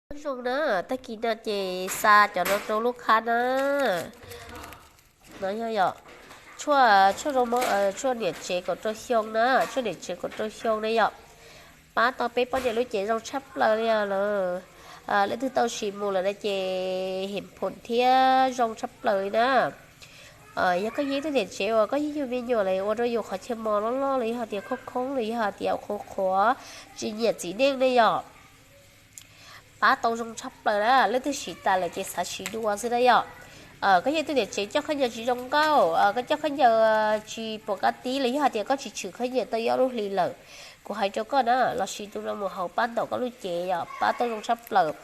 Nyob zoo na, tag kis no ces xa cov no rau lub khab na. No yog, yog tshuaj, tshuaj zoo, tshuaj niam tsev kaum rau xyoo na, tshuaj niam tsev kaum rau xyoo na yom. Pab tau peb poj niam lub cev zoo tshaj plaws li lawm. Leej twg tau siv mus lawm na ces hem phoom thiab zoo tshaj plaws li na. Yog koj yog ib tug niam tsev uas koj yug yug me nyuam los ua rau yus qhov chaw mos loj loj los yog hais tias khoob khoob los yog hais tias qhuav qhuav tsis nyiam txiv neej ne yom, pab tau zoo tshaj plaws na. Leej twg siv tas lawm ces xav siv dua xwb na yom. Koj yog ib tug niam tsev coj khaub ncaws tsis zoo nkauj, koj coj khaub ncaws tsis pom kab tib los yog hais tias koj tsis tshwm khaub ncaws tau ib ob lub hlis lawm, kuv hais rau koj na, los siv tus no mus haus pab ntaus koj lub cev yom, pab tau zoo tshaj plaws.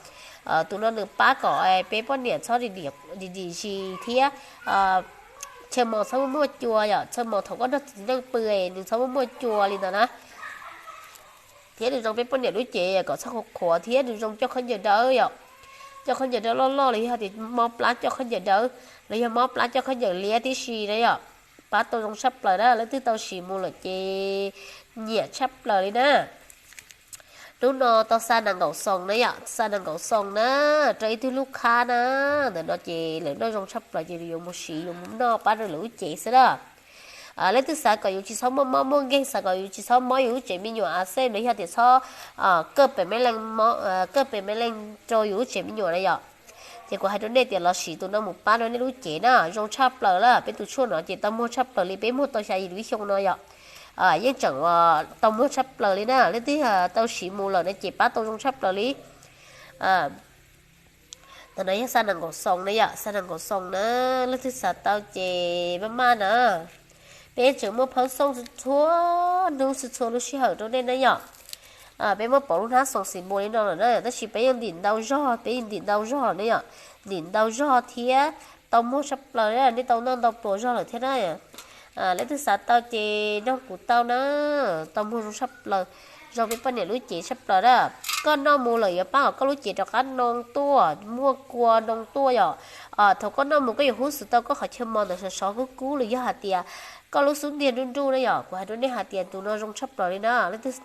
Tus no nws pab kom peb poj niam txhob dim dim zis thiab chaw mos txhob muaj muaj cua yom, chaw mos thaum koj nrog txiv neej pw nws txhob muaj muaj cua li ntawd na. Thiab nws zoo peb poj niam lub cev kom txhob qhuav qhuav thiab nws zoo coj khaub ncaws dawb yom. Coj khaub ncaws dawb loj loj los yog tias mob plab coj khaub ncaws dawb los yog mob plab coj khaub ncaws liab tib si na yom, pab tau zoo tshaj plaws na. Leej twg tau siv mus lawm ces nyiam tshaj plaws li na. Hnub no tau xa nees nkaum xoo na yom, xa nees nkaum xoo na, rau ib tug lub khab na. Ntawm no ces lawv noj zoo tshaj plaws ces yuav mus siv yuav mus noj pab rau lawv lub cev xwb na. Leej twg xav kom yus tsis txhob muaj mob muaj nkeeg, xav kom yus tsis txhob mob yus lub tsev me nyuam a xej los yog tias txhob kawj pem me leej, kawj pem me leej rau yus lub tsev me nyuam na yom, ces kuv hais rau nej tias los siv tus no mus pab rau nej lub cev na, zoo tshaj plaws lawm. Peb tus tshuaj no ces tau muag tshaj plaws li, peb muag tau xya yim lub xyoo no yom. Yeej tseem tau muag tshaj plaws li na, leej twg tau siv mus lawm na ces pab tau zoo tshaj plaws li. Tam no yog xa nees nkaum xoo na yom, xa nees nkaum xoo na, leej twg xav tau ces maj maj na. Peb tseem muaj phawb xoo txhua hnub txhua lub sij hawm rau nej na yom. Peb muab pauv lub hnab xoo xim npua li no lawm na, tab sis peb yeej ntim ntau zog, peb yeej ntim ntau zog na yom. Ntim ntau zog thiab tau muag tshaj plaws, nej tau noj ntau pluas zog lawm thiab na. Leej twg xav tau ces nrog kuv tau na, tau muag zoo tshaj plaws, zoo peb poj niam lub cev tshaj plaws na. Koj noj mus lawm yuav pab kom koj lub cev rov qab noo tuaj, muaj kua noo tuaj yom. Thaum koj noj mus koj yuav hub xwm tau koj qhov chaw mos ntawm sov sov kub kub los yog hais tias koj lub xub ntiag nruj nruj na yom. Kuv hais rau nej hais tias tus no zoo tshaj plaws li na, leej twg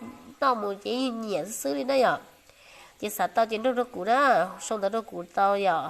noj mus ces yeej nyiam xwb xwb li na yom. Ces xav tau ces nrog rau kuv na, sau ntawv rau kuv tau yom.